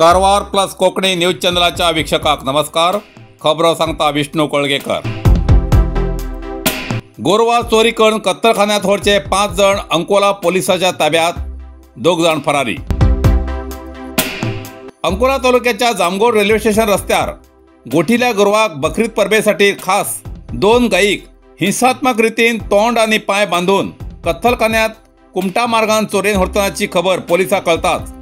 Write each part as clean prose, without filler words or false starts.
Karwar plus Konkani news चॅनलाच्या वीक्षकाक नमस्कार. खबरो सांगता विष्णू कोळगेकर. गोरवा चोरी करून कत्तलखान्यात व्हरचे 5 जण अंकोला पोलिसाच्या ताब्यात, 2 जाण फरारी. अंकोला तालुक्याच्या जामगोड रेल्वे स्टेशन रस्त्यार गोठिल्या गोरवाक बकरीद परबेसाठी खास 2 गायीक हिंसात्मक रितीन तोंड आणि पाय बांधून कत्तलखान्यात कुमटा मार्गान चोरयेन व्हरतनाची खबर पोलिसांक कळताच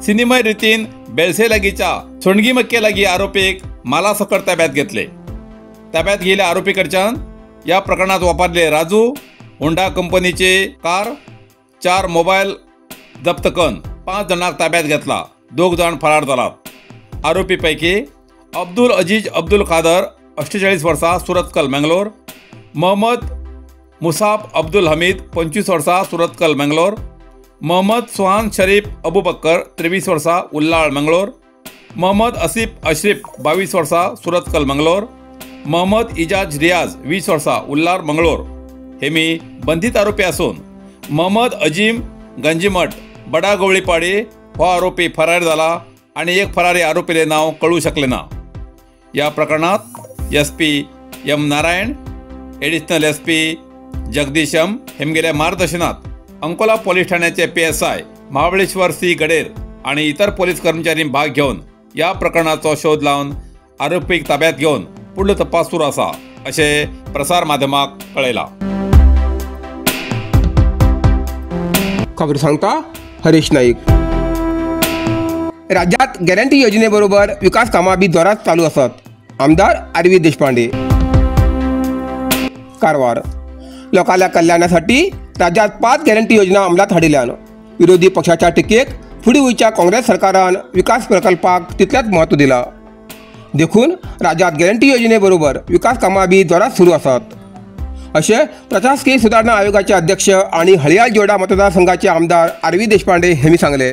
सिनेमय रितीन बेलसे लागीच्या सोणगीमक्के लागी आरोपीक मालासकट ताब्यात घेतले. ताब्यात घेतल्या आरोपीकडच्यान या प्रकरणात वापरले राजू होंडा कंपनीचे कार, 4 मोबाईल जप्त करून 5 जणांक ताब्यात घेतला. 2 जण फरार झाला. आरोपीपैकी अब्दुल अजीज अब्दुल कादर 48 वर्षा सुरतकल मंगलोर, मोहम्मद मुसाब अब्दुल हमीद 25 वर्षा सुरतकल मंगलोर, मोहम्मद सुहान शरीफ अबू बक्कर 23 वर्षा उल्लाळ मंगलोर, मोहम्मद असीफ अशरीफ 22 वर्षा सुरतकल मंगलोर, मोहम्मद इजाज रियाज 20 वर्षा उल्लाळ मंगलोर हे मी बंधित आरोपी असून मोहम्मद अजीम गंजीमठ बडा गवळीपाडी हो आरोपी फरार झाला आणि एक फरारी आरोपीले नाव कळू शकले ना. या प्रकरणात SP M Narayan, additional SP Jagdish M हेमगेल्या मार्गदर्शनात अंकोला पोलीस ठाण्याचे PSI Mahabaleshwar C Gader आणि इतर पोलीस कर्मचारी भाग घेऊन या प्रकरणाचा शोध लावून आरोपीक ताब्यात घेऊन पुढलो तपास सुरू असा असे प्रसार माध्यमाक कळयला. खबर सांगता हरीश नाईक. राज्यात गॅरंटी योजनेबरोबर विकास कामां बी जोरात चालू आसात. आमदार आर व्ही देशपांडे. कारवार लोकांच्या कल्याणासाठी राज्यात 5 गॅरंटी योजना अंमलात हाडिल्ल्यान विरोधी पक्षाच्या टिकेक फुडें वयच्या काँग्रेस सरकारान विकास प्रकल्पाक तितलेंच म्हत्व दिलां. देखून राज्यात गॅरंटी योजनेबरोबर विकास कामां बी जोरात सुरू आसात अशें प्रशासकीय सुदारणा आयोगाचे अध्यक्ष आनी हळियाळ जोडा मतदारसंघाचे आमदार आर व्ही देशपांडे हेमी सांगले.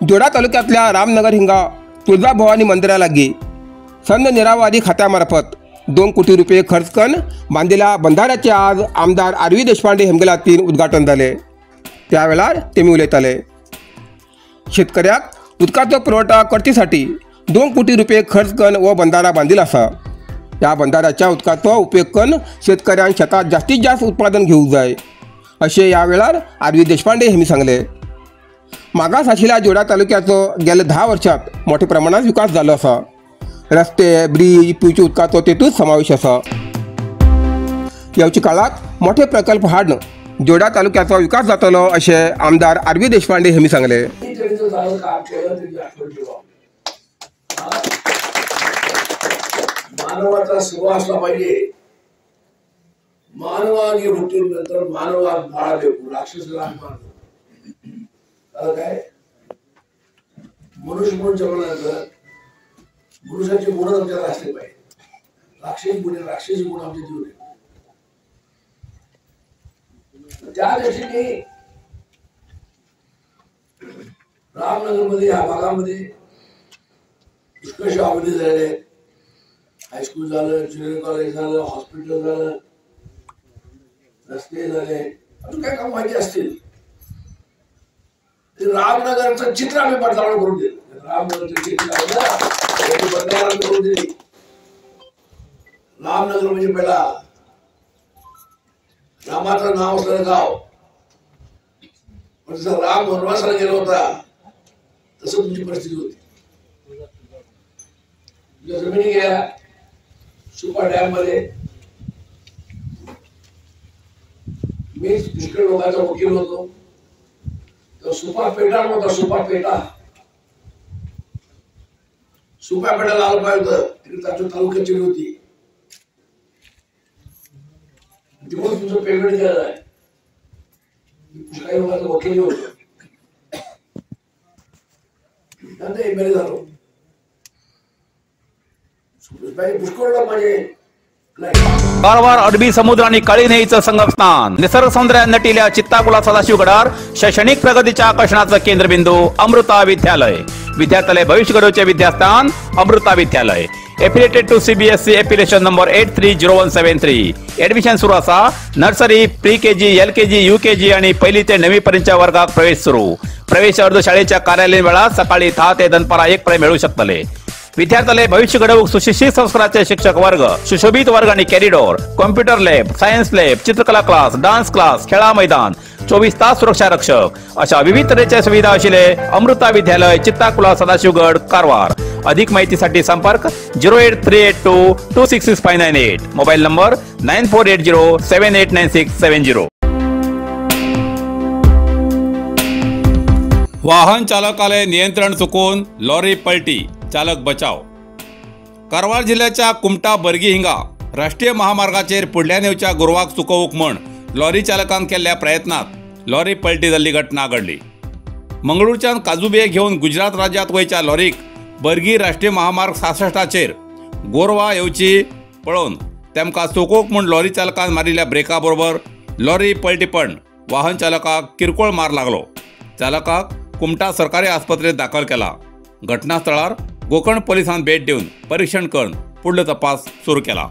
जोडा तालुक्यांतल्या रामनगर हिंगा तुळजा भवानी मंदिरा लागीं संद निरावारी खात्यामार्फत 2 कोटी रुपये खर्च करून बांदिल्या बंधाऱ्याचे आज आमदार आर व्ही देशपांडे हेमगेला तीन उद्घाटन जाले. त्या वेळार तेमी उलयताले. शेतकऱ्याक उदकाचो पुरवठा करचेसाठी 2 कोटी रुपये खर्च करून हो बंधारा बांदिल आसा. ह्या बंधाऱ्याच्या उदकाचो उपयोग करून शेतकऱ्यान शेतात जास्तीत जास्त उत्पादन घेवंक जाय अशें ह्या वेळार आर व्ही देशपांडे हेमी सांगले. मागास आशिल्ल्या जोडा तालुक्याचो गेल्या 10 वर्षात मोठ्या प्रमाणात विकास जालो आसा. रस्ते, ब्रीज, पिवच्या उदकाचो तेतूंत समावेश आसा. येवच्या काळात मोठे प्रकल्प हाडून जोडा तालुक्याचो विकास जातलो अशें आमदार आर व्ही देशपांडे हेमी सांगले. मानवाचा स्वभाव असला पाहिजे. मानवाने मृत्यूनंतर मानवात बाळावे राक्षस मानव काय मनुष्य म्हणून जगल्यानंतर मनुष्याचे गुण आमच्यात असले पाहिजे. राक्षस गुण राक्षस गुण आमच्या जीवन आहे. त्या दृष्टीने रामनगरमध्ये ह्या भागामध्ये पुष्कळशा अवधी झालेले आहेत. हायस्कूल झालं, ज्युनियर कॉलेज झालं, हॉस्पिटल झालं, रस्ते झाले, अजून काय काम व्हायचे असतील ते रामनगरचं चित्र आम्ही पडताळून करून दिलं. रामनगरचं चित्र पडताळून करून दिली. रामनगर म्हणजे पहिला रामाचं नाव असलेलं गाव, पण जसं राम वनवासाला गेला होता तसं तुमची परिस्थिती होती. जमिनी गेल्या सुपा डॅम मध्ये मी पुष्कळ लोकांचा वकील होतो. तर सुपा पेटा नव्हता, सुपा पेटा सुपा पेटाला आलं पाहिजे होतं. तिकडे तालुक्याची होती, तिकडून तुमचं पेमेंट केलं आहे. काही लोकांचा वकील होतो, नंतर एमएलए झालो. पुष्कळ माझे कारवार अरबी समुद्र आणि काळी नदीचं संगमस्थान, निसर्ग सौंदर्यात नटिल्या चित्ताकुला सदाशिवगडावर शैक्षणिक प्रगतीच्या आकर्षणाचं केंद्रबिंदू अमृता विद्यालय. विद्यार्थ्याले भविष्य घडोवचे विद्यास्थान Amrita Vidyalaya. Affiliated to CBSE affiliation number 830173. Admission सुरू आसा. Nursery, pre KG, LKG, UKG आणि पहिली ते 9वी पर्यंतच्या वर्गात प्रवेश सुरू. प्रवेश अर्ज शाळेच्या कार्यालयीन वेळात सकाळी 10 ते दनपारा 1 पर्यंत मिळू शकतले. विद्यार्थ्याले भविष्य घडवूक सुशिक्षित संस्काराचे शिक्षक वर्ग, सुशोभित वर्ग आणि corridor, computer lab, science lab, चित्रकला क्लास, डान्स क्लास, खेळा मैदान, 24 तास सुरक्षा रक्षक अशा विविध तऱ्हेच्या सुविधा आशिल्ले अमृता विद्यालय, चित्ताकुला, सदाशिवगड, कारवार. अधिक माहितीसाठी संपर्क 08382 266598, मोबाईल नंबर 9480 789670. वाहन चालकाले नियंत्रण चुकून लॉरी पलटी, चालक बचाव. कारवार जिल्ह्याच्या कुमटा बर्गी हिंगा राष्ट्रीय महामार्गाचेर फुडल्यान येवच्या गोरवाक चुकोवंक म्हण लॉरी चालकान केल्ल्या प्रयत्नात लॉरी पलटी जाल्ली घटना घडली. मंगळूरच्यान काजूबिये घेवन गुजरात राज्यांत वयच्या लॉरीक बर्गी राष्ट्रीय महामार्ग 66चेर गोरवा येवची पळोवन तेमकां चुकोवंक म्हूण लॉरी चालकान मारिल्ल्या ब्रेका बरोबर लॉरी पलटी पण वाहन चालकाक किरकोळ मार लागलो. चालकाक कुमटा सरकारी आस्पत्रेंत दाखल केला. घटनास्थळार गोकर्ण पोलिसान भेट दिवन परीक्षण करून फुडलो तपास सुरू केला.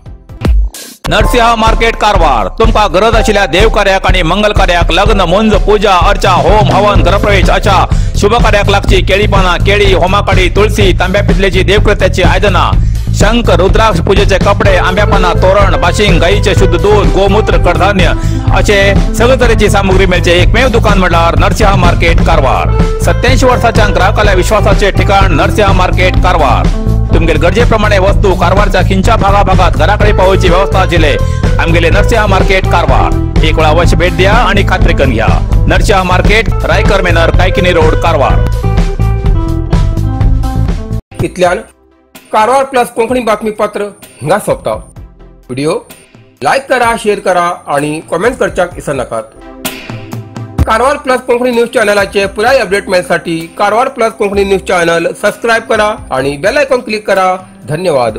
नरसिंह मार्केट कारवार तुमकां गरज आशिल्ल्या देवकार्याक आनी मंगल कार्याक, लग्न, मुंज, पूजा अर्चा, होम हवन, गृहप्रवेश अशा शुभ कार्याक लागची केळी पानां, केळी, होमाकाडी, तुळसी, तांब्या पितलेची देवकृत्याची आयदनां, शंख, रुद्राक्ष, पूजेचे कपडे, आंब्या पानां, तोरण, बाशिंग, गायीचे शुद्ध दूध, गोमूत्र, कडधान्य असे सगळे तरेची सामुग्री मेळचे एकमेव दुकान म्हळ्यार नरसिंह मार्केट कारवार. 87 वर्साच्या ग्राहकाल्या विश्वासाचे ठिकाण नरसिंह मार्केट कारवार. तुमगेले गरजेप्रमाणे वस्तू कारवारच्या खिंच्या भागाभागात घराकडे पावोवची व्यवस्था आशिल्ले आमगेले नरसिंह मार्केट कारवार. एक वेळा अवश्य भेट द्या आणि खात्री करून घ्या. Narasimha market, Raikar manor, Kaikini road, Karwar. इतल्यान कारवार प्लस कोंकणी बातमीपत्र हिंगा सोंपता. व्हिडिओ लायक करा, शेअर करा आणि कॉमेंट करच्याक विसरनाकात. कारवार प्लस कोंकणी न्यूज चॅनलाचे पुराय update मेळसाठी Karwar plus Konkani news channel subscribe करा आणि बेल आयकॉन क्लिक करा. धन्यवाद.